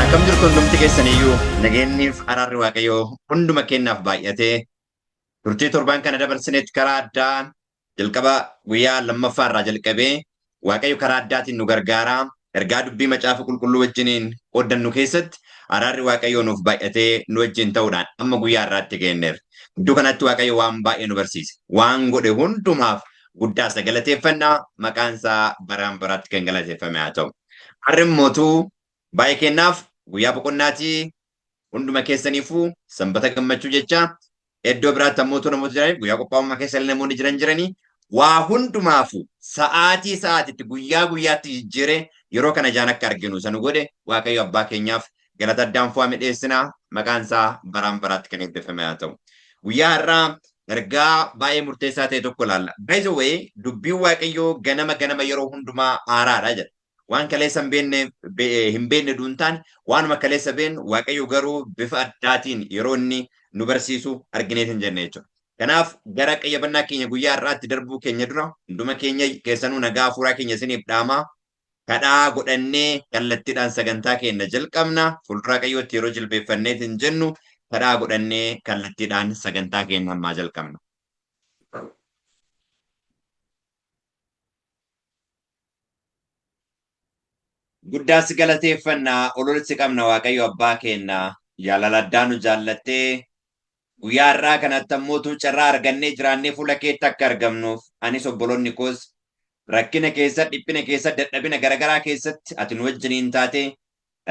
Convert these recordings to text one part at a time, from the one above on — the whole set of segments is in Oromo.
Akkam jirtu hundumti keessaniyyuu nageenyiif araarri Waaqayyoo hunduma keenyaaf baay'atee turtii torban kana dabarsinetti karaa addaa jalqaba guyyaa lammaffaa irraa jalqabee Waaqayyo karaa addaatiin nu gargaaraa ergaa dubbii macaafa qulqulluu wajjiniin qooddannu keessatti araarri Waaqayyoo nuuf baay'atee nu wajjin ta'uudhaan amma guyyaa irraatti geenyeerra. Iddoo kanatti Waaqayyo waan baay'ee nu barsiise. Waan godhe hundumaaf guddaa isa galateeffannaa maqaan isaa baraan baraatti kan galateeffame haa ta'u. Har'i immootuu baay'ee kennaaf guyyaa boqonnaatii hunduma keessaniifuu sanbata gammachuu jecha iddoo biraatti ammoo namoota jiraniif guyyaa qophaa'ummaa keessa illee namoonni jiran jiranii waa hundumaafu sa'aatii sa'aatitti guyyaa guyyaatti jijjiiree yeroo kana ijaan akka arginu isa nu godhe Waaqayyo abbaa keenyaaf galata addaan fo'ame dhiyeessinaa maqaan isaa baraan baraatti kan eebbifame haa ta'u. Guyyaa har'aa ergaa baay'ee murteessaa ta'e tokko ilaalla. By the way, dubbiin Waaqayyoo ganama ganama yeroo hundumaa haaraadha jedha. Waan kaleessa hin beekne hin beekne duun taane waanuma kaleessa beeknu Waaqayyo garuu bifa addaatiin yeroo inni nu barsiisu argineet hin jenne jechuudha. Kanaaf gara qayyabannaa keenya guyyaa har'aatti darbuu keenya dura hunduma keenya keessanuu nagaa hafuuraa keenya isiniif dhaamaa kadhaa godhannee kallattiidhaan sagantaa keenya jalqabna. Fuuldura Waaqayyootti yeroo jilbeeffanneet hin jennu kadhaa godhannee kallattiidhaan sagantaa keenya ammaa jalqabna. Guddaas galateeffannaa ololsi qabna Waaqayyo abbaa keenya jaalala addaa nu jaallattee guyyaa har'aa kanatti ammootu carraa argannee jiraannee fuula keetti akka argamnuuf anis obboloonni koos rakkina keessa dhiphina keessa dadhabina garaagaraa keessatti ati nu wajjiniin taate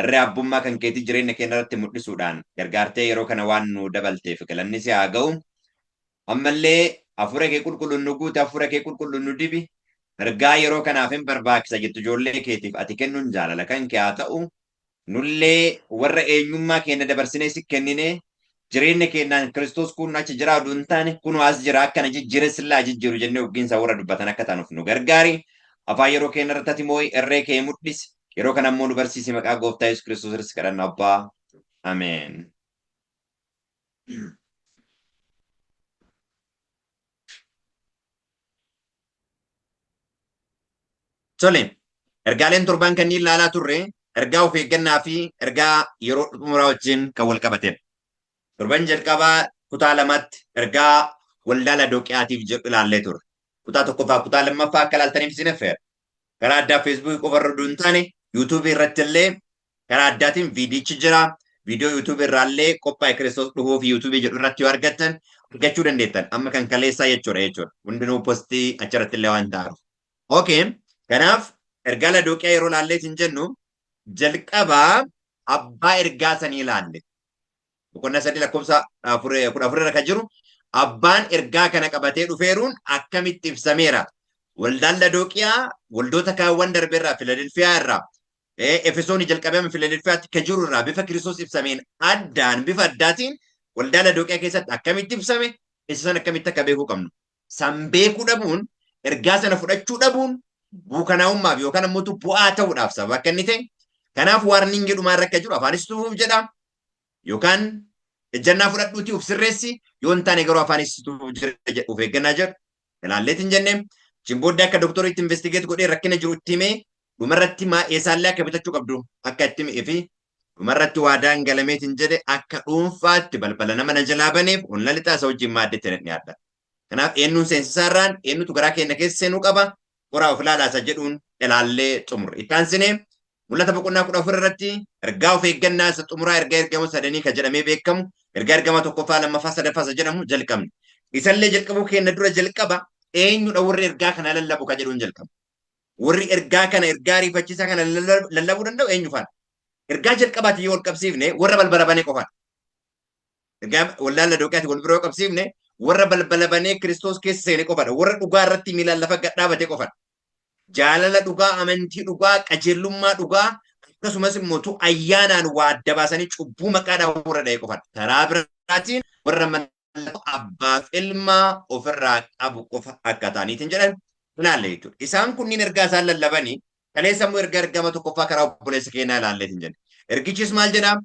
irree abbummaa kan keetii jireenya keenya irratti mul'isuudhaan gargaartee yeroo kana waan nu dabalteef galanni si haa ga'u. Ammallee hafuura kee qulqulluun nu guute hafuura kee qulqulluun nu dibi ergaa yeroo kanaaf hin barbaachisa jettu ijoollee keetiif ati kennuun jaalala kan kee haa ta'u. Nullee warra eenyummaa keenya dabarsinee si kennine jireenya keenyaan Kiristoos kun achi jira oduu hin taane kun as jira akkana jijjiire sillaa jijjiiru jennee oggiinsa warra dubbatan akka taanuuf nu gargaari. Afaan yeroo keenya irratti ati moo'i irree kee mul'isi. Yeroo kana immoo nu barsiisi maqaa gooftaa Yesuus Kiristoos irratti kadhanna abbaa. Ameen. Tole, ergaaleen torban kanneen ilaalaa turre ergaa of eeggannaa fi ergaa yeroo xumuraa wajjin kan wal qabatedha. Torban jalqabaa kutaa lamatti ergaa waldaa Ladoqiyaatiif jedhu ilaallee turre. Kutaa tokkoffaa kutaa lammaffaa akka ilaaltaniif isin affeera. Karaa addaa Feesbuukii qofa irra osoo hin taane Yuutuubii irratti illee karaa addaatiin viidiyichi jira. Viidiyoo Yuutuubii irraallee qophaa'e Kiristoos dhufuuf Yuutuubii jedhu irratti yoo argattan argachuu dandeettan. Amma kan kaleessaa jechuudha jechuudha. Hundinuu postii achirratti illee waan ta'aaf. Okay. Kanaaf ergaa Ladoqiyaa yeroo ilaalleetiin jennu jalqabaa abbaa ergaa sanii ilaalle. Boqonnaa 3 lakkoofsa 14 irra kan jiru abbaan ergaa kana qabatee dhufeeruun akkamitti ibsameera. Waldaan Ladoqiyaa waldoota kaawwan darbeerraa Filadelfiyaa irraa Efesoonii jalqabee amma Filadelfiyaatti kan jiru irraa bifa Kiristoos ibsameen addaan bifa addaatiin waldaa Ladoqiyaa keessatti akkamitti ibsame isa sana akkamitti akka beekuu qabnu. San beekuu dhabuun ergaa sana fudhachuu dhabuun buukanaa'ummaaf yookaan ammoo bu'aa ta'uudhaaf sababa akka inni ta'e. Kanaaf waarniingii dhumaa irra akka jiru afaanis tufuuf jedha yookaan ejjannaa fudhadhuutii of sirreessi yoo hin taane garuu afaanis tufuuf jira jedhu of eeggannaa jedhu ilaalleet hin jenne. Achiin booddee akka doktoriitti investigeet godhee rakkina jiru itti himee dhumarratti maa eessaallee akka bitachuu qabdu akka itti himee fi dhumarratti waadaan galameetiin jedhe akka dhuunfaatti balbala nama na jalaa baneef onna lixaa isa wajjin maaddeetti nan dhiyaadha. Kanaaf eenyuun seensisaa irraan eenyutu garaa keenya keessa seenuu qaba qoraa of ilaalaa isa jedhuun ilaallee xumurre. Itti aansinee mul'ata boqonnaa 14 irratti ergaa of eeggannaa isa xumuraa ergaa ergama sadanii kan jedhamee beekamu ergaa ergama tokkoffaa lammaffaa sadaffaa isa jedhamu jalqabne. Isallee jalqabuu keenya dura jalqaba eenyudha warri ergaa kana lallabu kan jedhuun jalqaba. Warri ergaa kana ergaa ariifachiisaa kana lallabuu danda'u eenyu faana? Ergaa jalqabaati yoo wal qabsiifne warra balbala banee qofaan. Ergaa waldaa Ladoqiyaati wal bira yoo qabsiifne warra balbala banee Kiristoos keessa seene qofadha. Warra dhugaa irratti miilaan lafa gad dhaabate qofadha. Jaalala dhugaa, amantii dhugaa, qajeelummaa dhugaa akkasumas immoo ayyaanaan waa adda baasanii cubbuu maqaadhaan warra dha'e qofadha. Karaa biraatiin warra mallattoo abbaaf ilmaa ofirraa qabu qofa akka ta'aniitiin jedhan ilaalle jechuudha. Isaan kunniin ergaa isaan lallabanii kaleessa immoo ergaa ergama tokkoffaa karaa obboleessa keenyaa ilaalleetiin jenna. Ergichis maal jedhaa?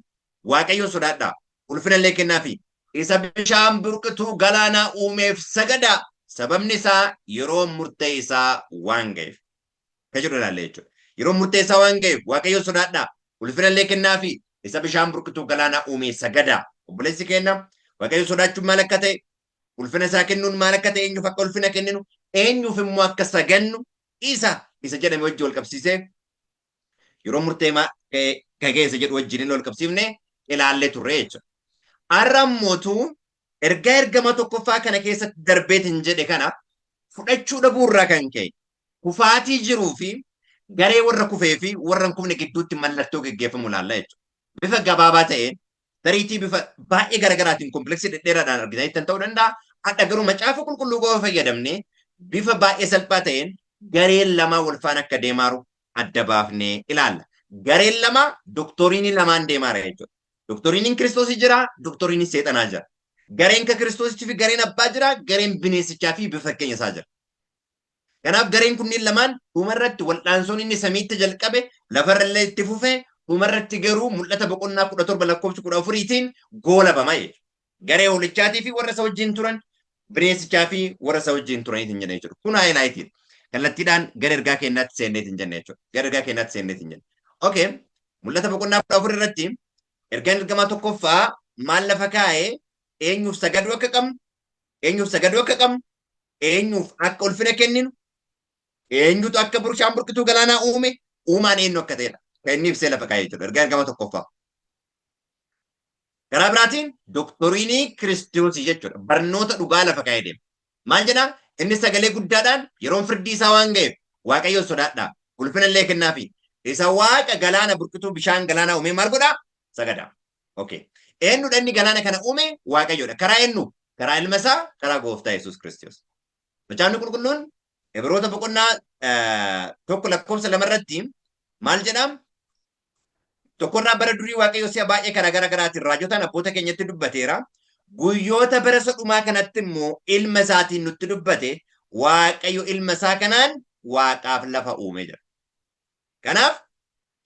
Waaqayyoon sodaadhaa. Ulfina illee kennaafi. Isa bishaan burqituu galaanaa uumeef sagadaa. Sababni isaa yeroo murtee isaa waan ga'eef. Kan jedhu ilaalle jechuudha. Yeroo murtee isaa waan ga'eef Waaqayyoon sodaadhaa. Ulfina illee kennaafi. Isa bishaan burqituu galaanaa uume sagadaa. Obboleessi keenya Waaqayyo sodaachuun maal akka ta'e, ulfina isaa kennuun maal akka ta'e, eenyuuf akka ulfina kenninu, eenyuuf immoo akka sagannu isa jedhame wajjin wal qabsiisee yeroo murtee keessa jedhu wajjin illee wal qabsiifne ilaallee turre jechuudha. Har'a ammootu ergaa ergama tokkoffaa kana keessatti darbeetiin jedhe kana fudhachuu dhabuu irraa kan ka'e kufaatii jiruu fi garee warra kufee fi warra hin kufne gidduutti mallattoo geggeeffamu ilaalla jechuudha. Bifa gabaabaa ta'een tariitii bifa baay'ee garaagaraatiin kompleksii dhedheeraadhaan argitanitti ta'uu danda'a. Hadha garuu macaafa qulqulluu qofa fayyadamnee bifa baay'ee salphaa ta'een gareen lamaa wal faana akka deemaaru adda baafnee ilaalla. Gareen lama doktoriinii lamaan deemaara jechuudha. Doktoriiniin Kiristoosii jira, doktoriiniin Seexanaa jira. Gareen ka Kiristoosii fi gareen Abbaa jira, gareen bineensichaa fi bifa fakkeenya isaa jira. Kanaaf gareen kunneen lamaan dhumarratti wal'aansoon inni samiitti jalqabe lafarrallee itti fufe, dhumarratti garuu mul'ata boqonnaa 17 lakkoofsa 14tiin goolabama jechuudha. Garee hoolichaatii fi warra isa wajjin turan, bineensichaa fi warra isa wajjin turaniitiin jenna jechuudha. Kun highlightiin kallattiidhaan gara ergaa keenyaatti seenneetiin jenna jechuudha. Gara ergaa keenyaatti seenneetiin jenna. Okay. Mul'ata boqonnaa 14 irratti ergaan ergamaa tokkoffaa maal lafa kaa'ee? Eenyuuf sagaduu akka qabnu, eenyuuf sagaduu akka qabnu, eenyuuf akka ulfina kenninu, eenyutu akka bishaan burqituu galaanaa uume, uumaan eenyu akka ta'edha. Kan inni ibsee lafa kaa'ee jechuudha. Ergaa ergama tokkoffaa. Karaa biraatiin doktoriinii Kiristoosii jechuudha. Barnoota dhugaa lafa kaa'ee deema. Maal jedhaa? Inni sagalee guddaadhaan yeroon firdii isaa waan ga'eef Waaqayyoon sodaadhaa. Ulfina illee kennaafi. Isa Waaqa galaana burqituu bishaan galaanaa uumee maal godhaa? Sagadaa. Okay. Eenyudha inni galaana kana uume? Waaqayyoodha. Karaa eenyu? Karaa ilma isaa, karaa gooftaa Yesuus Kiristoos. Macaafni qulqulluun Ibroota boqonnaa 1 lakkoofsa 2 irratti maal jedhaa? Tokkorraa bara durii Waaqayyo si'a baay'ee karaa gara garaatiin raajotaan abboota keenyatti dubbateera. Guyyoota bara isa dhumaa kanatti immoo ilma isaatiin nutti dubbate. Waaqayyo ilma isaa kanaan waaqaaf lafa uume jedha. Kanaaf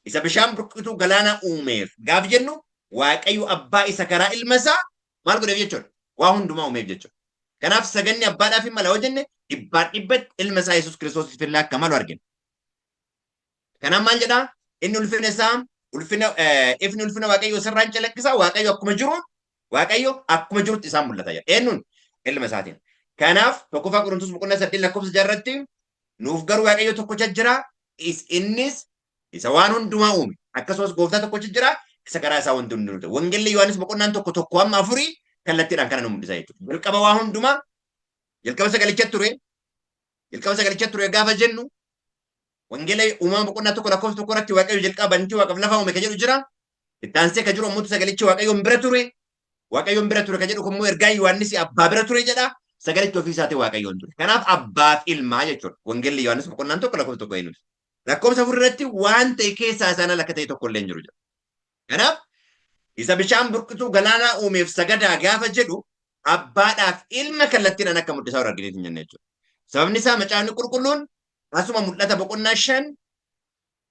isa bishaan burqituu galaana uumeef gaaf jennu Waaqayyo abbaa isa karaa ilma isaa maal godheef jechuudha? Waa hundumaa uumeef jechuudha. Kanaaf saganni abbaadhaaf hin mala yoo jenne dhibbaan dhibbatti ilma isaa Yesuus Kiristoosiif illee akka malu argina. Kanaaf maal jedhaa? Inni ulfina isaa ulfina ifni ulfina Waaqayyoo isarraan calaqqisa. Waaqayyo akkuma jiruun Waaqayyo akkuma jirutti isaan mul'ata jedha. Eenyuun? Ilma isaatiin. Kanaaf tokkoffaa Qorontos boqonnaa 8 lakkoofsa 6 irratti nuuf garuu Waaqayyo tokkocha jira, innis isa waan hundumaa uume. Akkasumas gooftaa tokkocha jira, isa karaa isaa wanti hundinuu ta'e. Wangeelli Yohaannis boqonnaan 1 1 hamma 4 kallattiidhaan kana nu mul'isa jechuudha. Jalqaba waa hundumaa jalqaba sagalicha ture. Jalqaba sagalicha ture gaafa jennu Wangeela uumama boqonnaa 1 lakkoofsa 1 irratti Waaqayyo jalqaba bantii waaqaaf lafa uume ka jedhu jira. Itti aansee ka jiru ammoo sagalichi Waaqayyoon bira ture. Waaqayyoon bira ture ka jedhu immoo ergaa Yohaannis abbaa bira ture jedha. Sagalichi ofii isaatii Waaqayyoon ture. Kanaaf abbaaf ilmaa jechuudha. Wangeelli Yohaannis boqonnaan 1 lakkoofsa 1 eenyuti. Lakkoofsa 4 irratti waan ta'e keessaa isaan ala akka ta'e tokko illee hin jiru jedha. Kanaaf isa bishaan burqituu galaanaa uumeef sagadaa gaafa jedhu abbaadhaaf ilma kallattiidhaan akka mul'isaa jiru argineetiin jenna jechuudha. Sababni isaa macaafni qulqulluun asuma mul'ata boqonnaa 5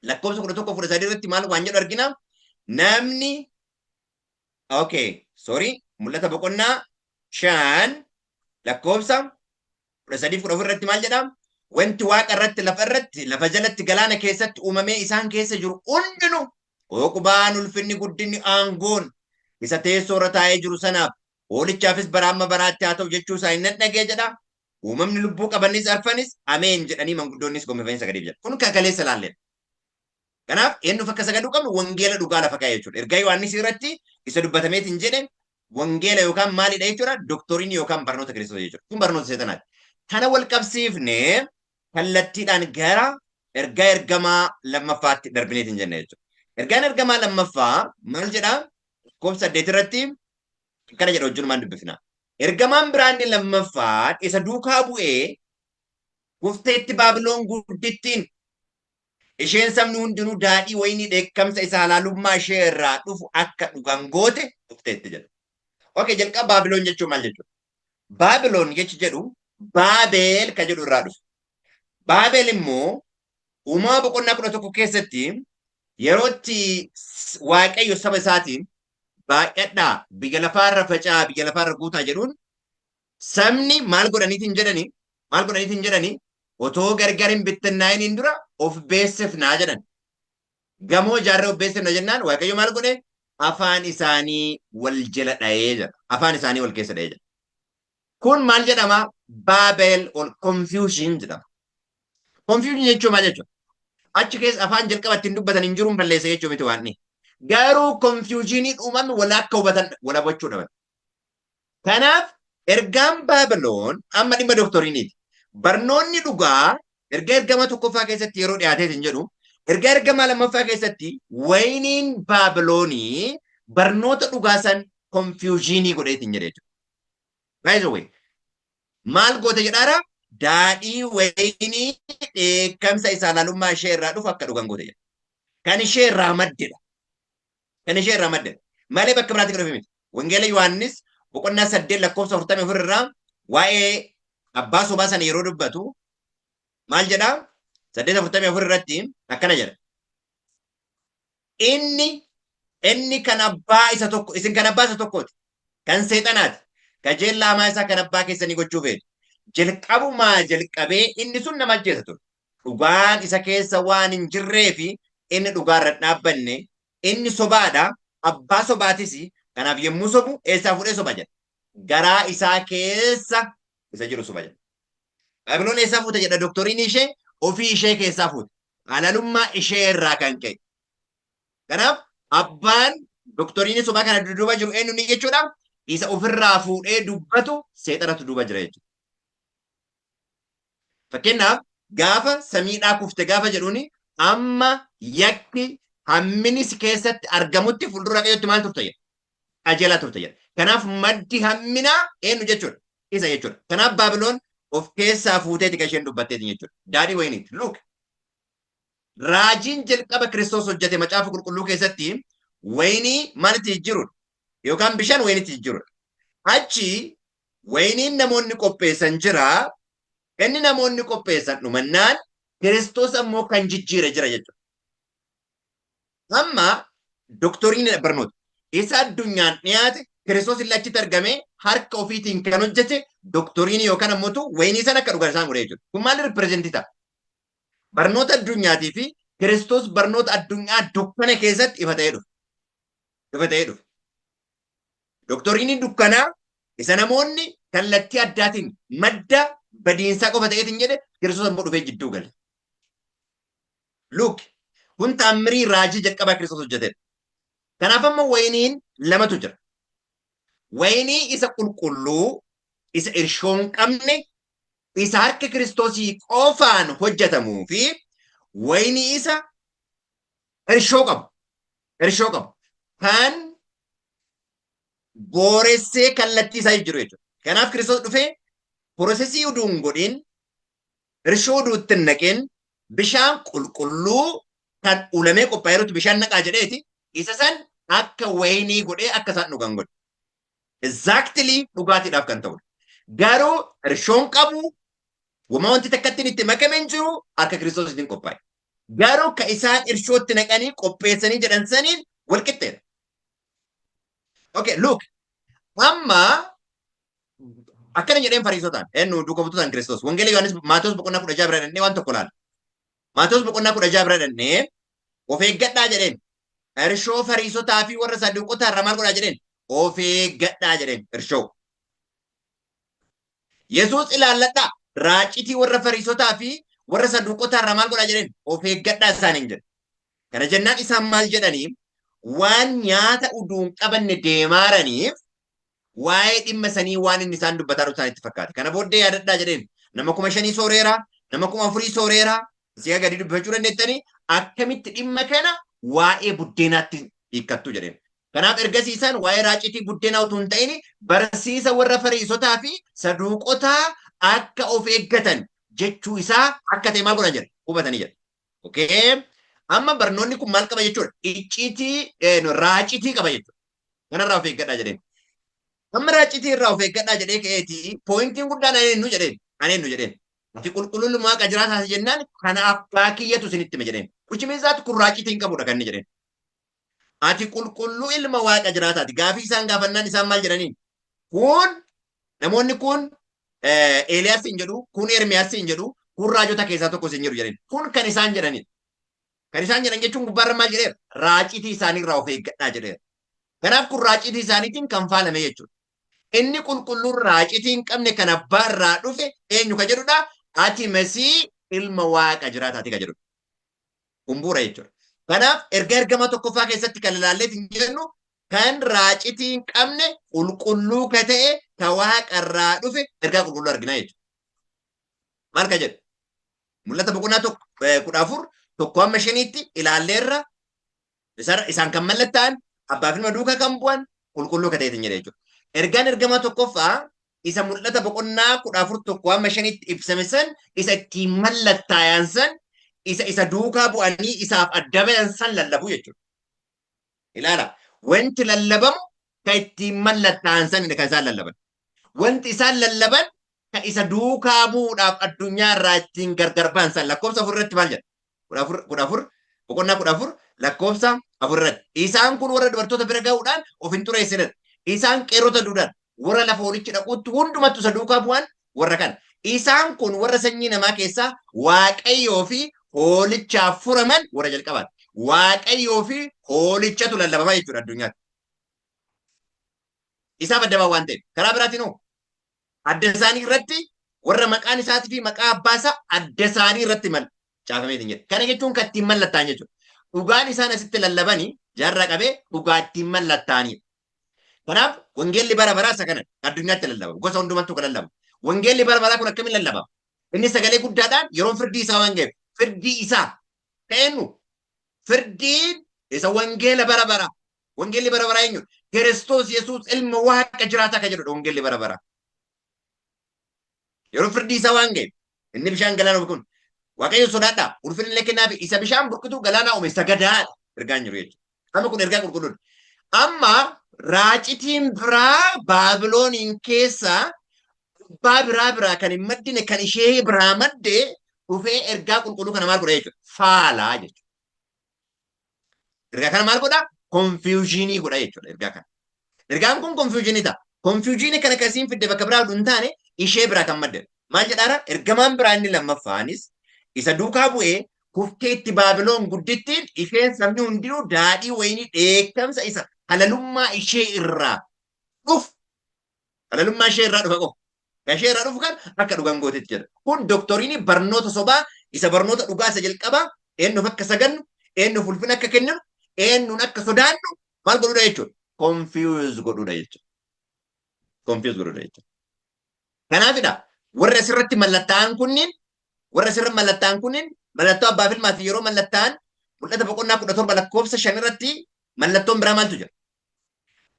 lakkoofsa 11 13 irratti maal waan jedhu argina. Namni okay sorry mul'ata boqonnaa 5 lakkoofsa 13 14 irratti maal jedha? Wanti waaqa irratti, lafa irratti, lafa jalatti, galaana keessatti uumamee isaan keessa jiru hundinuu hooqubaan, ulfinni, guddinni, aangoon isa teessoo irra taa'ee jiru sanaaf hoolichaafis bara amma baraatti haa ta'u jechuu isaa hin dhagee jedha. Uumamni lubbuu qabanis arfanis ameen jedhanii manguddoonnis gombifanii sagadiif jedha. Kun kan kaleessa ilaalledha. Kanaaf eenyuuf akka sagaduu qabnu wangeela dhugaa lafa kaa'e jechuudha. Ergaa Yohaannis irratti isa dubbatameetiin jedhe wangeela yookaan maalidha jechuudha? Doktoriinii yookaan barnoota Kiristoos jechuudha. Kun barnoota seexanaati. Kana wal qabsiifnee kallattiidhaan gara ergaa ergamaa lammaffaatti darbineetiin jenna jechuudha. Ergaan ergamaa lammaffaa maal jedhaa? Lakkoofsa 8 irratti akkana jedha, wajjinumaan dubbifna. Ergamaan biraa inni lammaffaan isa duukaa bu'ee kufteetti Baabiloon guddittiin, isheen sabni hundinuu daadhii wayinii dheekkamsa isa halaalummaa ishee irraa dhufu akka dhugan goote kufteetti jedha. Okay, jalqaba Baabiloon jechuun maal jechuudha? Baabiloon jechi jedhu Baabeel ka jedhu irraa dhufe. Baabeel immoo uumama boqonnaa 11 keessatti yeroo itti Waaqayyo saba isaatiin baay'adhaa, biyya lafaarra faca'aa, biyya lafaarra guutaa jedhuun sabni maal godhaniitiin jedhanii maal godhaniitiin jedhanii otoo gargar hin bittinnaa'iniin dura of beessifnaa jedhan. Gamoo ijaarree of beessifna jennaan Waaqayyo maal godhe? Afaan isaanii wal jala dha'ee jira. Afaan isaanii wal keessa dha'ee jira. Kun maal jedhama? Babel or confusion jedhama. Confusion jechuun maal jechuudha? Achi keessa afaan jalqaba ittiin dubbatan hin jiruun balleessa jechuu miti waan inni. Garuu confusioniin uumame wal akka hubatan wal hubachuu dhaban. Kanaaf ergaan Baabiloon amma dhimma doctrine-iiti. Barnoonni dhugaa erga ergama tokkoffaa keessatti yeroo dhiyaatee hin jedhu, erga ergama lammaffaa keessatti wayiniin Baabiloonii barnoota dhugaa san confusionii godheetiin jedhe jechuudha. By the way, maal goote jedhaara? Daadhii wayinii dheekkamsa isaa laalummaa ishee irraa dhufu akka dhugan goote jedha. Kan ishee irraa maddedha. Kan ishee irraa maddedha. Malee bakka biraatti kan dhufe miti. Wangeela Yohaannis boqonnaa 8 lakkoofsa 44 irraa waa'ee abbaa sobaa sana yeroo dubbatu maal jedhaa? 8:44 irratti akkana jedha. Inni kan abbaa isa tokko, isin kan abbaa isa tokkooti. Kan seexanaati. Kajeellaa hamaa isaa kan abbaa keessanii gochuu feetu. Jalqabumaa jalqabee inni sun nama ajjeesa ture. Dhugaan isa keessa waan hin jirree fi inni dhugaarra hin dhaabbanne, inni sobaadha. Abbaa sobaatis. Kanaaf yommuu sobu eessaa fuudhee soba jedha? Garaa isaa keessa isa jiru soba jedha. Baabiloon eessaa fuute jedha? Doctrine ishee ofii ishee keessaa fuute. Halalummaa ishee irraa kan ka'e. Kanaaf abbaan doctrine sobaa kana dudduuba jiru eenyu ni jechuudha? Isa ofirraa fuudhee dubbatu seexanatu duuba jira jechuudha. Fakkeenyaaf, gaafa samiidhaa kufte gaafa jedhuuni, amma yakki hammini si keessatti argamutti fuuldura Waaqayyootti maal turte jedha? Qajeelaa turte jedha. Kanaaf maddi hamminaa eenyu jechuudha? Isa jechuudha. Kanaaf Baabiloon of keessaa fuuteeti kan isheen dubbatteeti jechuudha. Daadhii wayiniiti. Look. Raajiin jalqaba Kiristoos hojjete Macaafa Qulqulluu keessatti wayinii maalitti jijjiirudha? Yookaan bishaan wayinitti jijjiirudha. Achi wayiniin namoonni qopheessan jira. Inni namoonni qopheessan dhumannaan Kiristoos ammoo kan jijjiire jira jechuudha. Amma doctrine barnoota. Isa addunyaan dhiyaate Kiristoos illee achitti argamee harka ofiitiin kan hojjete doctrine yookaan ammoo wayinii sana akka dhugan isaan godhe jechuudha. Kun maal represent ta'a? Barnoota addunyaatii fi Kiristoos barnoota addunyaa dukkana keessatti ifa ta'ee dhufe. Ifa ta'ee dhufe. Doctrine dukkanaa isa namoonni kallattii addaatiin madda badiinsaa qofa ta'eetiin jedhe, Kiristoos ammoo dhufee jidduu gale. Look, kun taammirii raajii jalqabaa Kiristoos hojjetedha. Kanaaf amma wayiniin lamatu jira. Wayinii isa qulqulluu, isa irshoo hin qabne, isa harka Kiristoosii qofaan hojjetamuu fi wayinii isa irshoo qabu. Irshoo qabu. Kan booressee kallattii isaa jijjiiru jechuudha. Kanaaf Kiristoos dhufee process uduu hin godhin, irshoo uduu itti hin naqin, bishaan qulqulluu kan ulamee qophaa'eerutti bishaan naqaa jedheeti isa san akka wayinii godhee akka isaan dhugan godhe. Exactly dhugaatiidhaaf kan ta'udha. Garuu irshoon qabu, wama wanti takka ittiin itti makame hin jiru, harka Kiristoositiin qophaa'e. Garuu ka isaan irshootti naqanii qopheessanii jedhan saniin wal qixxeedha. Okay, look. Amma akkana jedheen Fariisotaan, eenyu, duuka buutotaan Kiristoos. Wangeela Yohaannis Maatewos boqonnaa 16 bira dhannee waan tokko laala. Maatewos boqonnaa 16 bira dhannee of eeggadhaa jedheen. Irshoo Fariisotaa fi warra Saduuqotaa irraa maal godhaa jedheen? Of eeggadhaa jedheen irshoo. Yesuus ilaalladhaa, raacitii warra Fariisotaa fi warra Saduuqotaa irraa maal godhaa jedheen? Of eeggadhaa isaaniin jedhe. Kana jennaan isaan maal jedhanii? Waan nyaata uduu hin qabanne deemaaraniif waa'ee dhimma sanii waan inni isaan dubbataa jiru isaanitti fakkaate. Kana booddee yaadadhaa jedheen, nama 5,000 sooreera, nama 4,000 sooreera, si'a gadi dubbifachuu dandeettanii, akkamitti dhimma kana waa'ee buddeenaatti hiikkattu jedheen. Kanaaf ergasii isaan waa'ee raacitii buddeenaa utuu hin ta'in barsiisa warra Fariisotaa fi Saduuqotaa akka of eeggatan jechuu isaa akka ta'e maal godhan jedha? Hubatanii jedha. Okay. Amma barnoonni kun maal qaba jechuudha? Icciitii raacitii qaba jechuudha. Kanarraa of eeggadhaa jedheen. Amma raacitii irraa of eeggadhaa jedhee ka'eeti pointiin guddaan ani eenyu jedheen. Ani eenyu jedheen. Ati qulqulluun Waaqa jiraataa jennaan kana abbaa kiyyatu isinitti hime jedheen. Which means that kun raacitii hin qabudha kan inni jedheen. Ati qulqulluu ilma Waaqa jiraataati. Gaafii isaan gaafannaan isaan maal jedhaniin? Kun namoonni kun Eeliyaas hin jedhu, kun Ermiyaas hin jedhu, kun raajota keessaa tokko hin jedhu jedhaniin. Kun kan isaan jedhanidha. Kan isaan jedhan jechuun gubbaarra maal jedheera? Raacitii isaaniirraa of eeggadhaa jedheera. Kanaaf kun raacitii isaaniitiin kan faalame jechuudha. Inni qulqulluun raacitii hin qabne kan abbaa irraa dhufe eenyu ka jedhudha? Ati Masii ilma Waaqa jiraataati ka jedhudha. Kun bu'uura jechuudha. Kanaaf erga ergama tokkoffaa keessatti kan ilaalleet hin jennu kan raacitii hin qabne qulqulluu ka ta'e ka Waaqa irraa dhufe ergaa qulqulluu argina jechuudha. Maal ka jedhu? Mul'ata boqonnaa 14 1 hamma 5tti ilaalleerra. Isaan kan mallattaa'an, abbaa fi ilma duukaa kan bu'an, qulqulluu ka ta'eetiin jedhe jechuudha. Ergaan ergamaa tokkoffaa isa mul'ata boqonnaa 14 1 hamma 5tti ibsame san, isa ittiin mallattaayan san, isa isa duukaa bu'anii isaaf adda bayan san lallabu jechuudha. Ilaala, wanti lallabamu kan ittiin mallattaa'an san kan isaan lallaban. Wanti isaan lallaban kan isa duukaa bu'uudhaaf addunyaa irraa ittiin gargar ba'an san. Lakkoofsa 4 irratti maal jedha? 14, boqonnaa 14 lakkoofsa 4 irratti. Isaan kun warra dubartoota bira ga'uudhaan of hin xureessinedha. Isaan qeerrota duudhaan warra lafa hoolichi dhaquutti hundumattu isa duukaa bu'an warra kana. Isaan kun warra sanyii namaa keessaa Waaqayyoo fi hoolichaaf furaman warra jalqabaati. Waaqayyoo fi hoolichatu lallabamaa jechuudha addunyaatti. Isaaf adda ba'an waan ta'eef. Karaa biraatiin hoo, adda isaanii irratti warra maqaan isaatii fi maqaa abbaa isaa adda isaanii irratti mal caafameetiin jedha. Kana jechuun kan ittiin mallattaa'an jechuudha. Dhugaan isaan asitti lallabanii jaarraa qabee dhugaa ittiin mallattaa'anidha. Kanaaf wangeelli bara baraa isa kana addunyaatti lallabama. Gosa hundumattuu kan lallabamu. Wangeelli bara baraa kun akkamiin lallabama? Inni sagalee guddaadhaan yeroon firdii isaa waan ga'eef, firdii isaa ka'eennu, firdiin isa wangeela bara baraa. Wangeelli bara baraa eenyu? Kiristoos Yesuus ilma Waaqa jiraataa kan jedhudha wangeelli bara baraa. Yeroo firdii isaa waan ga'eef, inni bishaan galaana kun Waaqayyo sodaadhaa, ulfinni illee kennaafi, isa bishaan burqituu galaanaa uume sagadaadha ergaan jiru jechuudha. Amma kun ergaa qulqulluudha. Amma raacitiin biraa Baabilooniin keessaa abbaa biraa biraa kan hin maddine, kan ishee biraa madde dhufee ergaa qulqulluu kana maal godha jechuudha? Faalaa jechuudha. Ergaa kana maal godha? Confusion godha jechuudha ergaa kana. Ergaan kun confusion ta'a. Confusion kana kasiin fidde bakka biraa hin taane, ishee biraa kan madde. Maal jedhaara? Ergamaan biraa inni lammaffaanis isa duukaa bu'ee, kufteetti Baabiloon guddittiin, isheen sabni hundinuu daadhii wayinii dheekkamsa isa halalummaa ishee irraa dhufu, halalummaa ishee irraa dhufa qofa. Kan ishee irraa dhufu kan akka dhugan gootetti jedha. Kun doctrine barnoota sobaa isa barnoota dhugaa isa jalqabaa, eenyuuf akka sagannu, eenyuuf ulfina akka kenninu, eenyuun akka sodaannu maal godhuudha jechuudha? Confuse godhuudha jechuudha. Confuse godhuudha jechuudha. Kanaafidha warri asirratti mallattaa'an kunniin, warra asirratti mallattaa'an kunniin mallattoo abbaa filmaati yeroo mallattaa'an, mul'ata boqonnaa 17 lakkoofsa 5 irratti mallattoon biraa maaltu jira?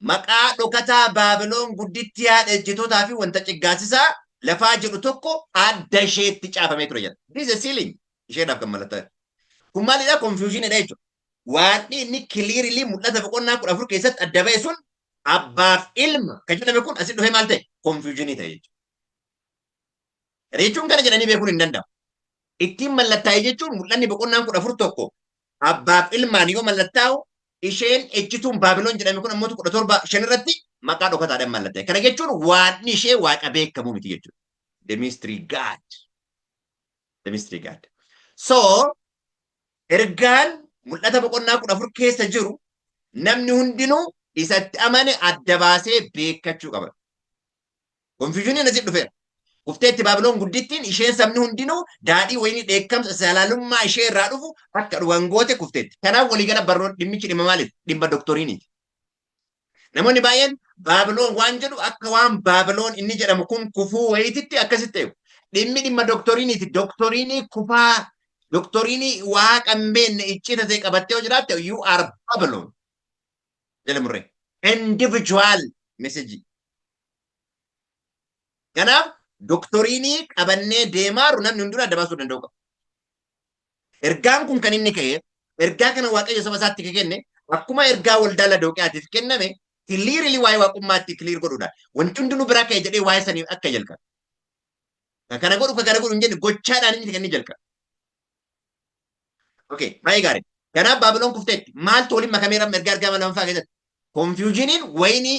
Maqaa dhokataa Baabiloon guddittii haadha ejjitootaa fi wanta ciggaasisaa lafaa jedhu tokko adda isheetti caafamee ture jedha. This is a sealing. Isheedhaaf kan mallattoo. Kun maalidha? Confusionidha jechuudha. Waaqni inni clearly mul'ata boqonnaa 14 keessatti adda ba'e sun, abbaaf ilma kan jedhame kun, asitti dhufee maal ta'e? Confusion ta'e jechuudha. Kana jechuun kana jedhanii beekuun hin danda'amu. Ittiin mallattaa'e jechuun mul'anni boqonnaan 14 tokko abbaaf ilmaan yoo mallattaa'u, isheen ejjituun Baabiloon jedhame kun ammoo 17:5 irratti maqaa dhokataadhaan mallattaa'e. Kana jechuun waaqni ishee waaqa beekamuu miti jechuudha. The mystery God. The mystery God. So ergaan mul'ata boqonnaa 14 keessa jiru namni hundinuu isatti amane adda baasee beekkachuu qaba. Confusioniin asitti dhufeera. Kufteetti Baabiloon guddittiin, isheen sabni hundinuu daadhii wayinii dheekkamsa halalummaa ishee irraa dhufu akka dhugan goote kufteetti. Kanaaf waliigala barnoota dhimmichi dhimma maaliif? Dhimma doctrineiiti. Namoonni baay'een Baabiloon waan jedhu akka waan Baabiloon inni jedhamu kun kufuu wayiititti akkasitti eegu. Dhimmi dhimma doctrineiiti. Doctrine kufaa, doctrine waaqa hin beekne iccita ta'e qabattee yoo jiraatte, you are Babylon. Jala murree. Individual message. Kanaaf doctrine qabannee deemaaru namni hundinuu adda baasuu danda'u qaba. Ergaan kun kan inni ka'e, ergaa kana Waaqayyo saba isaatti kenne, akkuma ergaa waldaa Ladooqiyaatiif kenname clearly waa'ee waaqummaatti clear godhuudha. Wanti hundinuu biraa ka'e jedhee waa'ee sanii akka jalqabe. Kan kana godhu, kan kana godhu hin jenne, gochaadhaan inni kan inni jalqabe. Okay, baay'ee gaarii. Kanaaf Baabiloon kufteetti. Maaltu waliin makamee ramma ergaa ergaa lammaffaa keessatti? Confusioniin wayinii,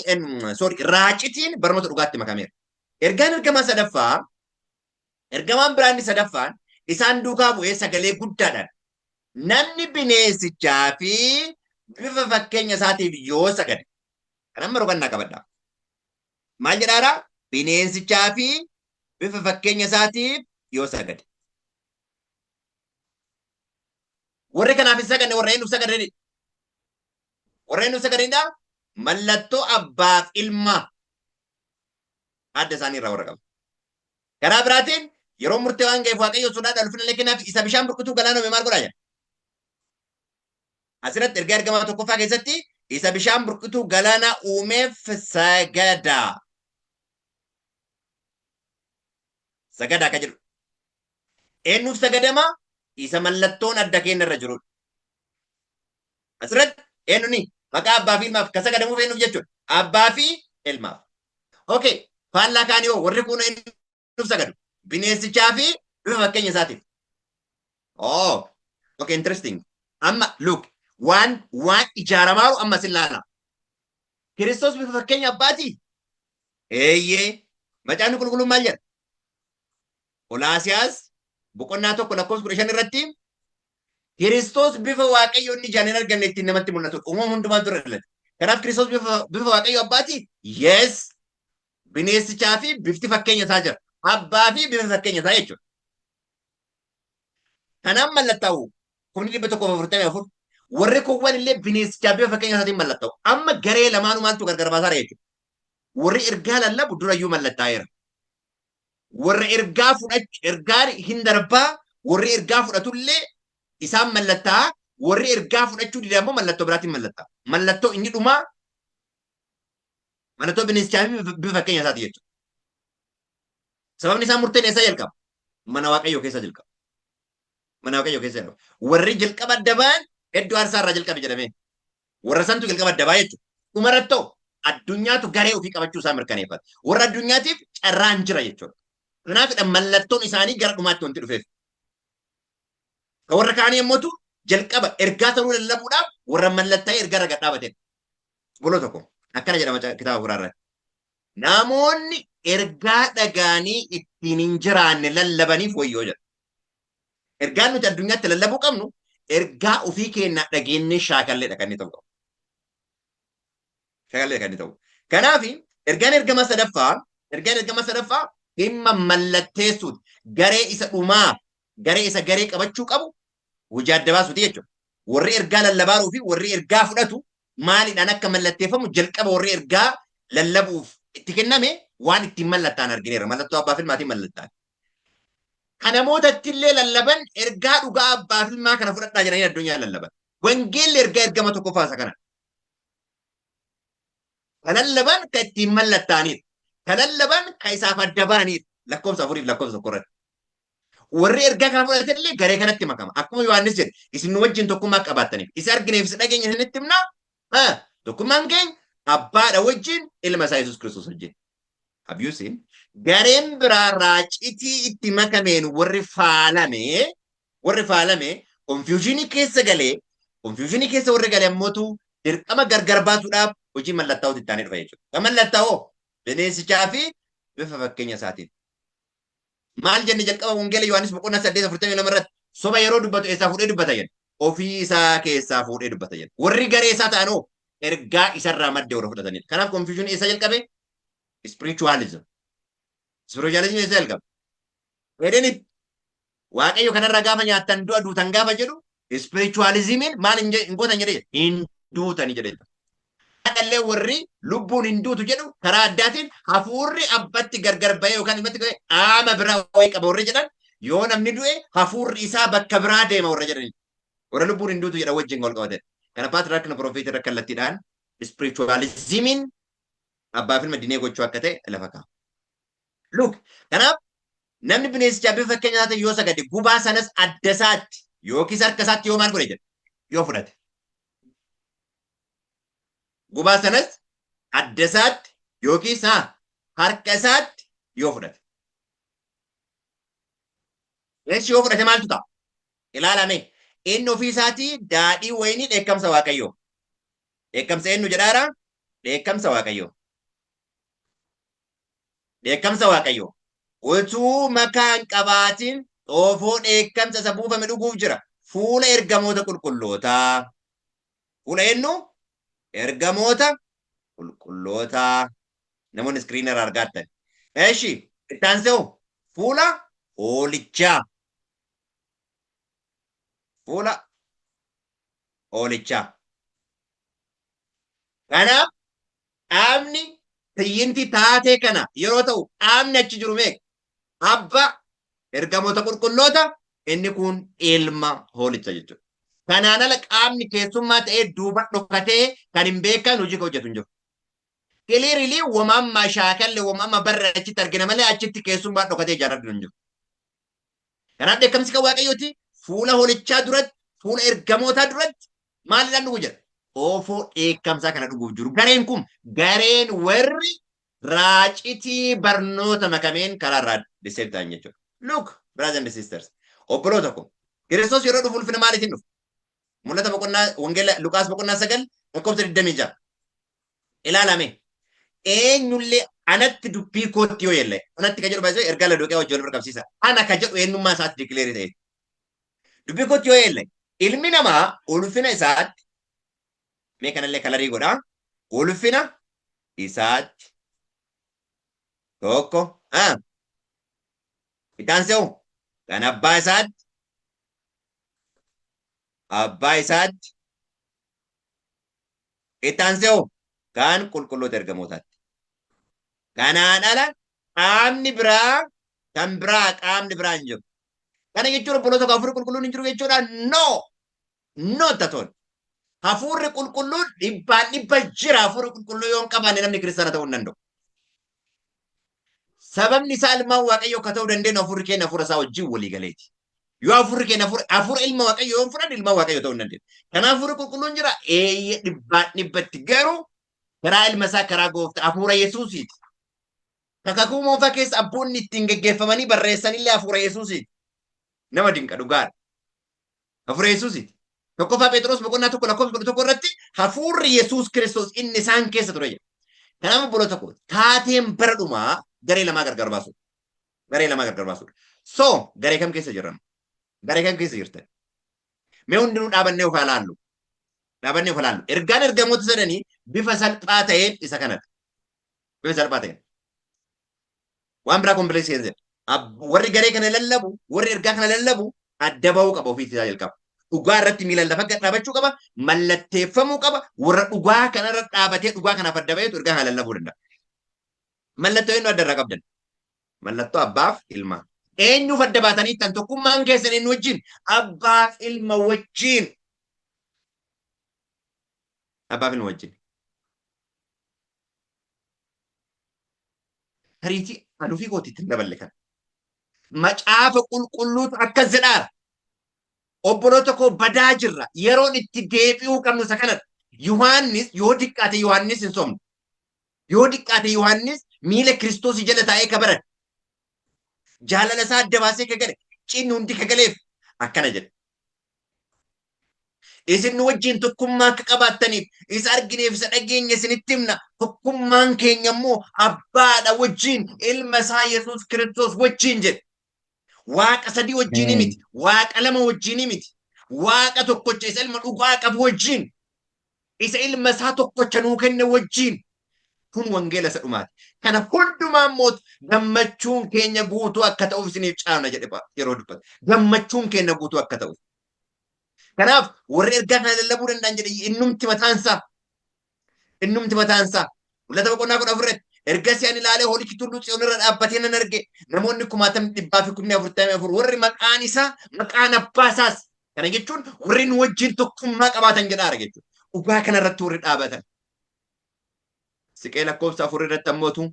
sorry, raacitiin barnoota dhugaatti makameera. Ergaan ergamaa sadaffaa, ergamaan biraa inni sadaffaan isaan duukaa bu'ee sagalee guddaadhaan, namni bineensichaa fi bifa fakkeenya isaatiif yoo sagade Kan amma rogannaa qabadha. Maal jedhaara? Bineensichaa fi bifa fakkeenya isaatiif yoo sagade. Warri kanaaf hin saganne warra eenyuuf sagadanidha? Warra eenyuuf sagadanidha? Mallattoo abbaaf ilmaa adda isaanii irraa warra qabu. Karaa biraatiin yeroo murtee waan ga'eef Waaqayyo sodaadhaan ulfina illee kennaaf isa bishaan burkutuu galaana uume maal godhaa jedha? Asirratti ergaa ergamaa tokkoffaa keessatti isa bishaan burqituu galaana uumeef sagadaa. Sagadaa kan jedhu. Eenyuuf sagadama? Isa mallattoon adda keenya irra jirudha. Asirratti eenyuni maqaa abbaa fi ilmaaf kan sagadamuuf eenyuuf jechuudha. Abbaa fi ilmaaf. Okay. Faallaa kaanii hoo warri kun eenyuuf sagadu? Bineensichaa fi bifa fakkeenya isaatiif. Oh, okay, interesting. Amma look, waan ijaaramaaru amma sin laala. Kiristoos bifa fakkeenya abbaatii? Eeyyee. Macaafni qulqulluun maal jedha? Qolaasiyaas boqonnaa 1 lakkoofsa 15 irratti Kiristoos bifa Waaqayyo inni ijaan hin argamne ittiin namatti mul'atudha. Uumama hundumaa dura dhalate. Kanaaf Kiristoos bifa Waaqayyo abbaatii? Yes. Bineensichaa fi bifti fakkeenya isaa jira. Abbaa fi bifa fakkeenya isaa jechuudha. Kanaaf mallattaa'u 144,000 warri kuuwwan illee bineensichaa bifa fakkeenya isaatiin mallatta'u. Amma garee lamaanuu maaltu gargar baasaara jechuudha. Warri ergaa lallabu durayyuu mallattaa'eera. Warra ergaa fudhachu ergaan hin darbaa, warri ergaa fudhatullee isaan mallattaa'a, warri ergaa fudhachuu dide ammoo mallattoo biraatiin mallattaa'a. Mallattoo inni dhumaa mallattoo bineensichaa fi bifa fakkeenya isaati jechuudha. Sababni isaa murteen eessaa jalqaba? Mana Waaqayyoo keessa jalqaba. Mana Waaqayyoo keessa jalqaba. Warri jalqaba adda ba'an iddoo aarsaa irraa jalqabe jedhamee. Warra santu jalqaba adda ba'a jechuudha. Dhumarratti ta'u addunyaatu garee ofii qabachuu isaa mirkaneeffata. Warra addunyaatiif carraan jira jechuudha. Kanaafidha mallattoon isaanii gara dhumaatti wanti dhufeef. Kan warra kaanii immoo jalqaba ergaa sanuu lallabuudhaaf warra mallattaa'ee ergaa irra gad dhaabatedha. Boloo tokko akkana jedhama kitaaba hafuuraa irratti. Namoonni ergaa dhagaanii ittiin hin jiraanne lallabaniif wayyoo jedha. Ergaan nuti addunyaatti lallabuu qabnu ergaa ofii keenyaa dhageenyee shaakalleedha kan inni ta'u qabu. Shaakalleedha kan inni ta'u. Kanaaf ergaan ergama sadaffaa dhimma mallatteessuuti. Garee isa dhumaa, garee isa garee qabachuu qabu hojii adda baasuuti jechuudha. Warri ergaa lallabaaruu fi warri ergaa fudhatu maaliidhaan akka mallatteeffamu jalqaba warri ergaa lallabuuf itti kenname waan ittiin mallattaan argineerra. Mallattoo abbaa fi ilmaatiin mallattaan. Kan namootatti illee lallaban ergaa dhugaa abbaa fi ilmaa kana fudhadhaa jedhanii addunyaa lallaban. Wangeelli ergaa ergama tokkoffaa isa kana. Kan lallaban kan ittiin mallattaanidha. Kan lallaban kan isaaf adda ba'anidha. Lakkoofsa afuriif lakkoofsa tokko irratti. Warri ergaa kana fudhatan illee garee kanatti makama. Akkuma Yohaannis jedhe, isin nu wajjin tokkummaa qabaattaniif. Isa argineef isa dhageenya isinitti himnaa. Tokkummaan keenya abbaadha wajjin, ilma isaa Yesuus Kiristoos wajjin. Have you seen? Gareen biraa raacitii itti makameen warri faalame confusionii keessa galee, confusionii keessa warri galee ammootu dirqama gargar baasuudhaaf hojii mallattaa'uutti itti aanee dhufa jechuudha. Kan mallattaa'oo bineensichaa fi bifa fakkeenya isaatiin. Maal jenne jalqaba Wangeela Yohaannis boqonnaa 8:42 irratti? Soba yeroo dubbatu eessaa fuudhee dubbata jedhe? Ofii isaa keessaa fuudhee dubbata jedhe. Warri garee isaa ta'anoo ergaa isarraa madde warra fudhatanidha. Kanaaf confusion eessa jalqabe? Spiritualism. Spiritualism eessa jalqabe? Edenitti. Waaqayyo kanarraa gaafa nyaattan du'a duutan gaafa jedhu spiritualismiin maal hin gootan jedhee? Hin duutani jedhee. Haadhallee warri lubbuun hin duutu jedhu karaa addaatiin hafuurri abbatti gargar bahee yookaan ilmatti bahee qaama biraa wayii qaba warri jedhan, yoo namni du'e hafuurri isaa bakka biraa deema warra jedhani. Warra lubbuun hin duutu jedhan wajjin wal qabate. Kana Patriarch Prophet irra kallattiidhaan spiritualismiin abbaa fi ilma dinee gochuu akka ta'e lafa kaa'a. Look, kanaaf namni bineensichaa bifa fakkeenya isaa ta'e yoo sagade, gubaa sanas adda isaatti yookiis harka isaatti yoo maal godhe jedha? Yoo fudhate. Gubaa sanas adda isaatti yookiis harka isaatti yoo fudhate. Bineensi yoo fudhate maaltu ta'a? Ilaalame. Inni ofii isaatii daadhii wayinii dheekkamsa Waaqayyoo. Dheekkamsa eenyu jedhaara? Dheekkamsa Waaqayyoo. Dheekkamsa Waaqayyoo. Utuu makaa hin qabaatin xoofoo dheekkamsa isa buufame dhuguuf jira. Fuula ergamoota qulqullootaa. Fuula eenyu? Ergamoota Qulqulloota namoonni iskiriina irraa argaattan. Eshi itti aansee hoo? Fuula hoolichaa. Fuula hoolichaa. Kanaaf qaamni tiyyinti taatee kana yeroo ta'u qaamni achi jiru meeqa? Abba, ergamoota qulqulloota, inni kun ilma hoolicha jechuudha. Kanaan ala qaamni keessummaa ta'ee duuba dhokatee kan hin beekan hojii kan hojjetu hin jiru. Kiliirilii wama amma shaakalle wama amma barre achitti argina malee achitti keessummaa dhokatee ijaan arginu hin jiru. Kanaaf dheekkamsi kan Waaqayyooti fuula hoolichaa duratti, fuula ergamootaa duratti maalidhaan dhugu jedha? Xoofoo dheekkamsaa kana dhuguuf jiru. Gareen kun gareen warri raacitii barnoota makameen karaa irraa deceive ta'an jechuudha. Look, brothers and sisters, obboloota koo, Kiristoos yeroo dhufu ulfina maaliitiin dhufa? Mul'ata boqonnaa wangeela Luqaas boqonnaa 9 lakkoofsa 26. Ilaalame. Eenyullee anatti dubbii kootti yoo yelle anatti ka jedhu baay'isee ergaa Ladoqiyaa wajjin wal bira qabsiisa. Ana ka jedhu eenyummaa isaatti dikileerii ta'e. Dubbii kootti yoo yelle ilmi namaa ulfina isaatti mee kanallee kalarii godhaa ulfina isaatti tokko itti aansee kan abbaa isaatti abbaa isaatti itti aansee hoo kan qulqulloota ergamootaatti. Kanaan ala qaamni biraa kan biraa qaamni biraa hin jiru. Kana jechuun obboloota koo hafuurri qulqulluun hin jiru jechuudha? No! Not at all. Hafuurri qulqulluun dhibbaan dhibba jira. Hafuurri qulqulluu yoo hin qabaanne namni kiristaana ta'uu hin danda'u. Sababni isaa ilmaan Waaqayyoo akka ta'uu dandeenyu hafuurri keenya hafuura isaa wajjin walii galeeti. Yoo hafuurri keenya hafuura hafuura ilma Waaqayyoo yoo hin fudhanne ilmaan Waaqayyoo ta'uu hin dandeenyu. Kanaaf hafuurri qulqulluun jira eeyyee dhibbaan dhibbatti garuu karaa ilma isaa karaa gooftaa hafuura Yesuusiiti. Kakakuu moofaa keessa abboonni ittiin geggeeffamanii barreessanillee hafuura Yesuusiiti. Nama dinqa dhugaadha. Hafuura Yesuusiiti. Tokkoffaa Phexros boqonnaa 1 lakkoofsa 11 irratti hafuurri Yesuus Kiristoos inni isaan keessa ture jedha. Kanaaf obboloota koo taateen bara dhumaa garee lamaa gargar baasudha. Garee lamaa gargar baasudha. So garee kam keessa jirra? Garee kam keessa jirtan? Mee hundinuu dhaabannee of haa laallu. Dhaabannee of haa laallu. Ergaan ergamoota sadanii bifa salphaa ta'een isa kanadha. Bifa salphaa ta'een. Waan biraa kompleksii hin jedhu. Warri garee kana lallabu, warri ergaa kana lallabu adda bahuu qaba ofiitti isaa jalqaba. Dhugaa irratti miilaan lafa gad dhaabachuu qaba, mallatteeffamuu qaba, warra dhugaa kanarra dhaabatee dhugaa kanaaf adda baheetu ergaa kana lallabuu danda'a. Mallattoo eenyu adda irraa qabdan? Mallattoo abbaaf ilmaa. Eenyuuf adda baatanii tan tokkummaan keessan eenyu wajjin? Abbaaf ilma wajjin. Abbaaf ilma wajjin. Tariitii ani ofii kootii itti hin daballe kana. Macaafa qulqulluutu akkas jedhaara. Obboloota koo badaa jirra. Yeroon itti deebi'uu qabnu isa kanadha. Yohaannis yoo diqqaate Yohaannis hin sobne. Yoo diqqaate Yohaannis miila Kiristoosii jala taa'ee ka barate. Jaalala isaa adda baasee ka gale. Cinni hundi ka galeef akkana jedhe. Isin nu wajjin tokkummaa akka qabaattaniif isa argineef isa dhageenye isinitti himna. Tokkummaan keenya immoo abbaadha wajjin ilma isaa Yesuus Kiristoos wajjin jedhe. Waaqa sadii wajjin miti, waaqa lama wajjin miti, waaqa tokkocha isa ilma dhugaa qabu wajjin, isa ilma isaa tokkocha nuu kenne wajjin. Kun wangeela isa dhumaati. Kana hundumaa immoo gammachuun keenya guutuu akka ta'uuf isiniif caafna jedhe yeroo dubbatu. Gammachuun keenya guutuu akka ta'uuf. Kanaaf warri ergaa kana lallabuu danda'an jedhe innumti mataansaa. Innumti mataansaa. Mul'ata boqonnaa 14 irratti ergasii ani ilaalee hoolichi tulluu Tsiyoon irra dhaabbatee nan arge. Namoonni kumaatamni dhibbaa fi kumni afurtamii afur warri maqaan isaa maqaan abbaa isaas. Kana jechuun warri nu wajjin tokkummaa qabaatan jedhaara jechuudha. Dhugaa kanarratti warri dhaabatan. Siqee lakkoofsa 4 irratti ammootu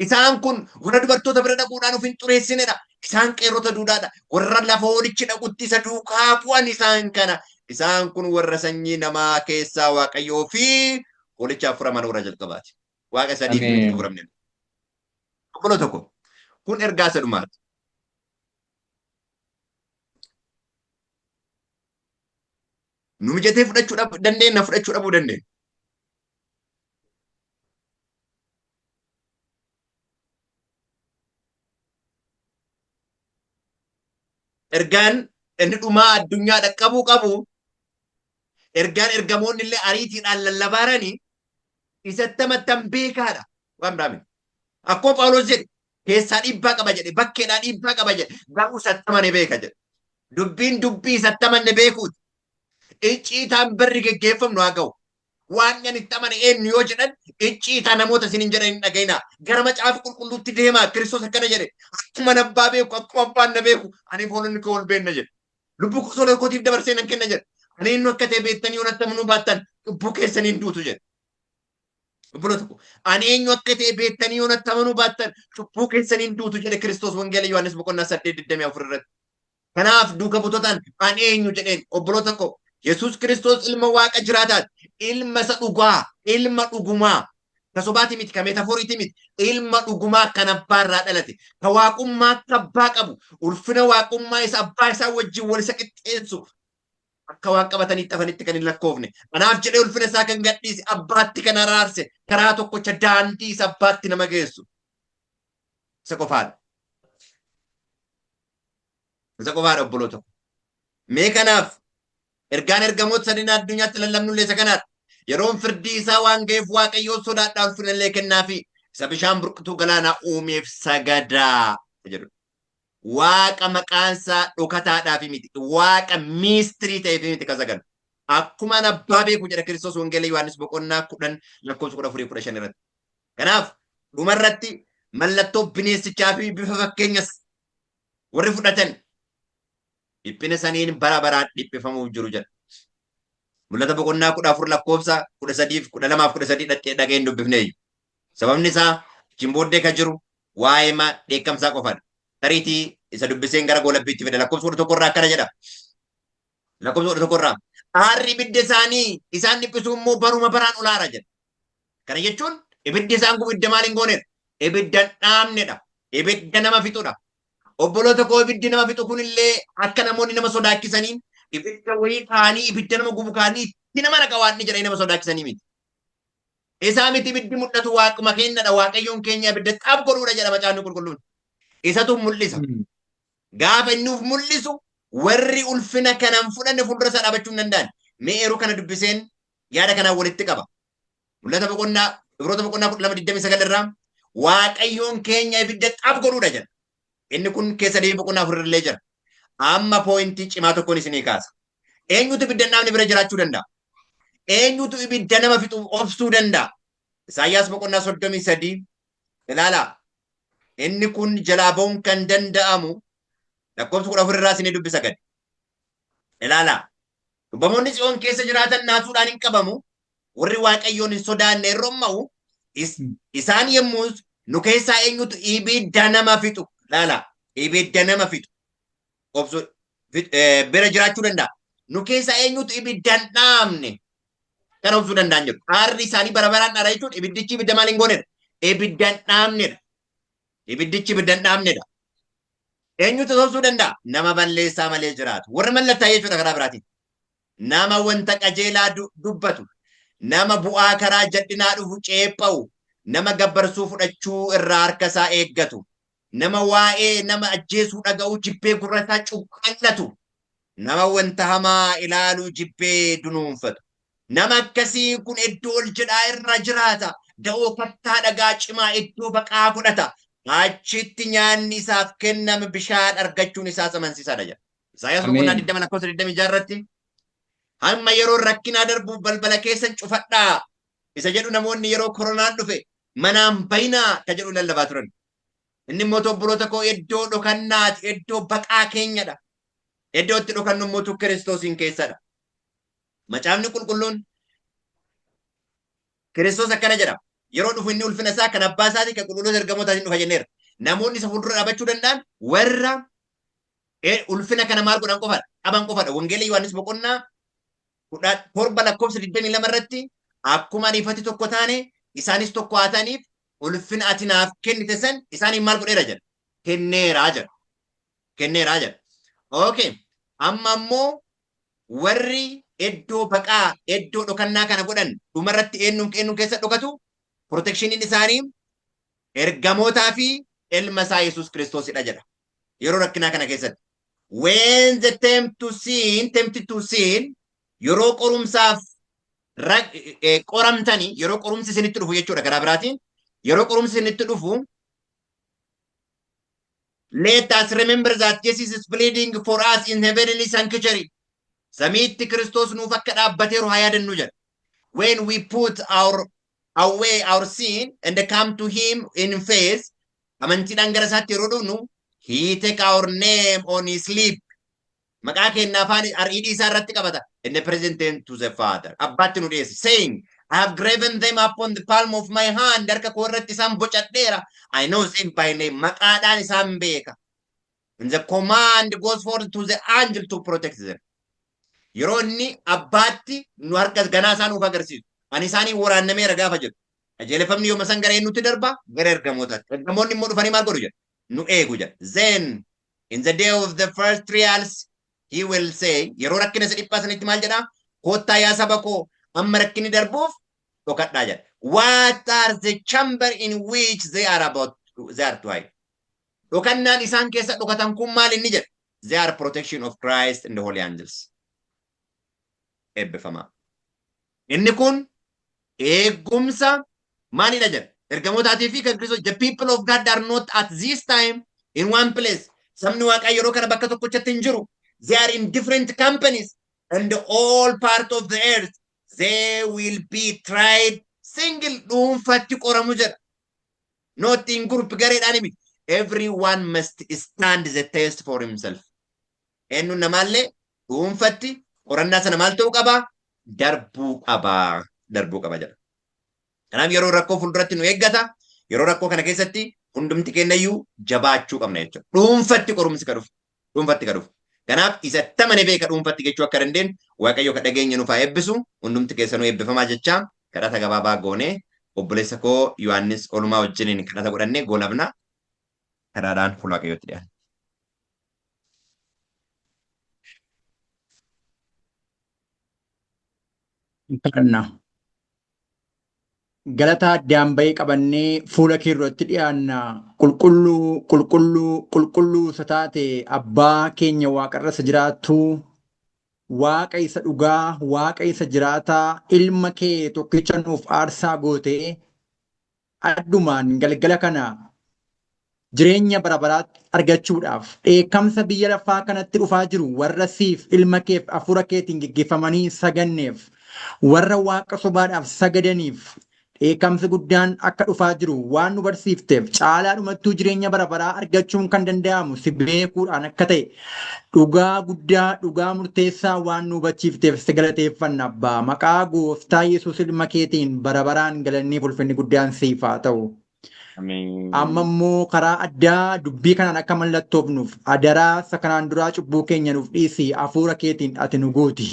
isaan kun warra dubartoota bira dhaquudhaan of hin xureessinedha. Isaan qeerrota duudhaadha. Warra lafa hoolichi dhaqutti isa duukaa bu'an isaan kana. Isaan kun warra sanyii namaa keessaa Waaqayyoo fi hoolichaaf furaman warra jalqabaati. Waaqa sadiif miti Ameen. furamne. Obboloo tokko kun ergaa isa dhumaati. Nu mijatee fudhachuu dandeenya fudhachuu dhabuu dandeenya. Ergaan inni dhumaa addunyaa dhaqqabuu qabu ergaan ergamoonni illee ariitiidhaan lallabaaranii Isatti amantan beekaadha. Waan biraa miti. Akkuma Phaawulos jedhe, keessaa dhiibbaa qaba jedhe, bakkeedhaa dhiibbaa qaba jedhe, garuu isatti amane beeka jedhe. Dubbiin dubbii isatti amanne beekuuti. Icciitaan barri geggeeffamnu haa ga'u. Waan ani itti amane eenyu yoo jedhan, icciitaa namoota isin hin jedhan hin dhaga'inaa. Gara Macaafa Qulqulluutti deemaa. Kiristoos akkana jedhe. Akkuma abbaa beeku, akkuma abbaan na beeku, ani hoolonni koo wal beenna jedhe. Lubbuu koo sola kootiif dabarsee nan kenna jedhe. Ani eenyu akka ta'e beektanii yoo natti amanuu baattan, cubbuu keessaniin duutu jedhe. Obboloota koo, ani eenyu akka ta'e beektanii yoo natti amanuu baattan, cubbuu keessaniin duutu jedhe Kiristoos Wangeela Yohaannis boqonnaa 8:24 irratti. Kanaaf duuka buutotaan ani eenyu jedheen. Obboloota koo, Yesuus Kiristoos ilma Waaqa jiraataati. Ilma isa dhugaa, ilma dhugumaa. Ka sobaati miti, ka meetafooriiti miti. Ilma dhugumaa kan abbaa irraa dhalate, ka waaqummaa akka abbaa qabu, ulfina waaqummaa isa abbaa isaa wajjin wal isa qixxeessu, akka waan qabatanii xafanitti kan hin lakkoofne. Kanaaf jedhee ulfina isaa kan gadhiise, abbaatti kan araarse, karaa tokkocha daandii isa abbaatti nama geessu. Isa qofaadha. Isa qofaadha, obboloota. Mee kanaaf ergaan ergamoota sadeen addunyaatti lallabnullee isa kanaadha. Yeroon firdii isaa waan ga'eef, Waaqayyoon sodaadhaa, ulfinallee kennaafi, isa bishaan burqituu galaanaa uumeef sagadaa jedhu. Waaqa maqaansaa dhokataadhaaf miti. Waaqa mystery ta'eef miti kan sagadu. Akkuma an abbaa beeku jedha Kiristoos Wangeela Yohaannis boqonnaa 10 lakkoofsa 14 15 irratti. Kanaaf dhumarratti mallattoo bineensichaa fi bifa fakkeenyas warri fudhatan dhiphina saniin bara baraan dhiphifamuuf jiru jedha. Mul'ata boqonnaa 14 lakkoofsa 13 fi 12 fi 13 dhaqee dhaqee hin dubbifneeyyu. Sababni isaa achiin booddee kan jiru waa'ee dheekkamsaa qofadha. Tariitii isa dubbiseen gara goolabbiitti fida. Lakkoofsa 11 irraa akkana jedha. Lakkoofsa 11 irraa. Aarri ibidda isaanii isaan dhiphisu immoo baruma baraan olaara jedha. Kana jechuun ibiddi isaan gubu ibidda maal hin goonedha? Ibidda hin dhaamnedha. Ibidda nama fixudha. Obboloota koo, ibiddi nama fixu kunillee akka namoonni nama sodaachisaniin ibidda wayii kaanii, ibidda nama gubu kaanii itti nama naqa waan inni jedhanii nama sodaachisanii miti. Isaa miti, ibiddi mul'atu waaquma keenyadha. Waaqayyoon keenya ibidda xaaf godhuudha jedha Macaafni Qulqulluun. Isatu mul'isa. Gaafa inni uf mul'isu, warri ulfina kana hin fudhanne fuuldura isaa dhaabachuu hin danda'an. Mee eeruu kana dubbiseen yaada kanaan walitti qaba. Mul'ata boqonnaa Ibroota boqonnaa 12:29 irraa Waaqayyoon keenya ibidda xaaf godhuudha jedha. Inni kun Keessa Deebii boqonnaa 4 illee jira. Amma pointii cimaa tokkoon isinii kaasa. Eenyutu ibidda hin dhaamne bira jiraachuu danda'a? Eenyutu ibidda nama fixu obsuu danda'a? Isaayyaas boqonnaa 33 ilaalaa. Inni kun jalaa ba'uun kan danda'amu lakkoofsa 14 irraa isinii dubbisa gadi. Ilaalaa. Cubbamoonni Tsiyoon keessa jiraatan naasuudhaan hin qabamu. Warri Waaqayyoon hin sodaanne hin romma'u. Isaan yommus, "Nu keessaa eenyutu ibidda nama fixu?" Ilaala. Ibidda nama fixu obsu bira jiraachuu danda'a? Nu keessaa eenyutu ibidda hin dhaamne kan obsuu danda'an jedhu. Aarri isaanii bara baraan dhaara jechuun ibiddichi ibidda maal hin goonedha? Ibidda hin dhaamnedha. Ibiddichi ibidda hin dhaamnedha. Eenyutu obsuu danda'a? Nama balleessaa malee jiraatu. Warra mallattaa jechuudha karaa biraatiin. Nama wanta qajeelaa dubbatu, nama bu'aa karaa jal'inaa dhufu ceepha'u, nama gabbarsuu fudhachuu irraa harka isaa eeggatu, nama waa'ee nama ajjeesuu dhaga'uu jibbee gurra isaa cuqqaallatu, nama wanta hamaa ilaaluu jibbee dunuunfatu. Nama akkasii kun iddoo ol jedhaa irra jiraata. Da'oo kattaa dhagaa cimaa iddoo baqaa godhata. Achitti nyaanni isaaf kenname, bishaan argachuun isaas amansiisaadha jedha. Isaayyaas boqonnaa Ameen. 20 lakkoofsa 26 irratti, hamma yeroo rakkinaa darbuuf balbala keessan cufadhaa isa jedhu, namoonni yeroo koronaan dhufe manaan bayinaa ka jedhu lallabaa turan. Inni immoo, obboloota koo, iddoo dhokannaati, iddoo baqaa keenyadha. Iddoo itti dhokannu immoo Kiristoosiin keessadha. Macaafni Qulqulluun Kiristoos akkana jedha. Yeroo dhufu inni ulfina isaa kan abbaa isaatii kan qulqulloota ergamootaatiin dhufa jenneera. Namoonni isa fuuldura dhaabachuu danda'an warra ulfina kana maal godhan qofadha? Qaban qofadha. Wangeela Yohaannis boqonnaa 17 lakkoofsa 22 irratti, akkuma ani ifatti tokko taane isaanis tokko haa ta'aniif, ulfina ati naaf kennite san isaaniif maal godheera jedha? Kenneeraa jedha. Kenneeraa jedha. Okay. Amma immoo warri iddoo baqaa, iddoo dhokannaa kana godhan dhumarratti eenyuun eenyuun keessa dhokatu? Protectioniin isaanii ergamootaa fi ilma isaa Yesuus Kiristoosidha jedha. Yeroo rakkinaa kana keessatti. When the tempt to sin, tempted to sin, yeroo qorumsaaf Qoramtanii yeroo qorumsi isinitti dhufu jechuudha karaa biraatiin yeroo qorumsi isinitti dhufu, let us remember that Jesus is pleading for us in heavenly sanctuary. Samiitti Kiristoos nuuf akka dhaabbateeru haa yaadannu jedha. When we put our away our sin and come to him in faith, amantiidhaan gara isaatti yeroo dhufnu, he take our name on his lip. Maqaa keenya afaan hidhii isaa irratti qabata. And present them to the Father. Abbaatti nu dhiyeesse. Saying, "I have graven them upon the palm of my hand." Harka koo irratti isaan bocadheera. I know them by name. Maqaadhaan isaan beeka. And the command goes forth to the angel to protect them. Yeroo inni abbaatti nu harka ganaa isaa nuuf agarsiisu. Ani isaanii waraannameera gaafa jedhu. Qajeelfamni yooma san gara eenyutti darba? Gara ergamootaatti. Ergamoonni immoo dhufanii maal godhu jedha? Nu eegu jedha. Then in the day of the first trials he will say, yeroo rakkina isa dhiphaa sanitti maal jedhaa? "Koottaa yaa saba koo, amma rakkinni darbuuf dhokadhaa" jedha. What are the chamber in which they are about they are to hide? Dhokannaan isaan keessa dhokatan kun maal inni jedha? They are protection of Christ and the holy angels. Eebbifamaa. Inni kun eegumsa maalidha jedha? Ergamootaatii fi kan Kiristoos. The people of God are not at this time in one place. Sabni Waaqaa yeroo kana bakka tokkochatti hin jiru. They are in different companies and all part of the earth. They will be tried single, dhuunfatti qoramu jedha. Not in group, gareedhaan miti. Everyone must stand the test for himself. Eenyuun namaallee dhuunfatti qorannaa sana maal ta'uu qaba? Darbuu qaba. Darbuu qaba jedha. Kanaaf yeroo rakkoo fuulduratti nu eeggata. Yeroo rakkoo kana keessatti hundumti keenyayyuu jabaachuu qabna jechuudha. Dhuunfatti qorumsi ka dhufu. Dhuunfatti ka dhufu. Kanaaf isa tamane beeka dhuunfatti jechuu akka dandeenyu Waaqayyo ka dhageenya nuuf haa eebbisu. Hundumti keessanuu eebbifamaa jechaa kadhata gabaabaa goonee obboleessa koo Yohaannis Olumaa wajjiniin kadhata godhannee goolabna. Kadhaadhaan fuula Waaqayyootti dhiyaanna. Kadhanna. Galata addaan bahee qabannee fuula kee duratti dhiyaanna. Qulqulluu, qulqulluu, qulqulluu isa taate Abbaa keenya waaqarra isa jiraattu, Waaqa isa dhugaa, Waaqa isa jiraataa, ilma kee tokkicha nuuf aarsaa gootee addumaan galgala kana jireenya bara baraatti argachuudhaaf dheekkamsa biyya lafaa kanatti dhufaa jiru warra siif ilma keef hafuura keetiin geggeeffamanii saganneef, warra waaqa sobaadhaaf sagadaniif dheekkamsi guddaan akka dhufaa jiru waan nu barsiifteef, caalaadhumattuu jireenya bara baraa argachuun kan danda'amu si beekuudhaan akka ta'e dhugaa guddaa, dhugaa murteessaa waan nu hubachiifteef si galateeffanna, Abbaa. Maqaa Gooftaa Yesuus ilma keetiin bara baraan galanni ulfinni guddaan siif haa ta'u. Amma immoo karaa addaa dubbii kanaan akka mallattoofnuuf adaraa isa kanaan duraa cubbuu keenya nuuf dhiisi, hafuura keetiin ati nu guuti.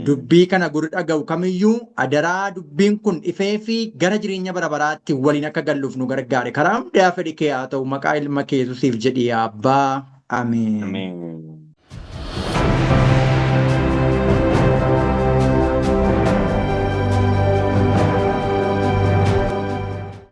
Dubbii kana gurri dhaga'u kamiyyuu adaraa dubbiin kun ifee fi gara jireenya bara baraatti waliin akka galluuf nu gargaare. Karaa hundaa fedhi kee haa ta'u, maqaa ilma kee Yesuusiif jedhi yaa Abbaa. Ameen.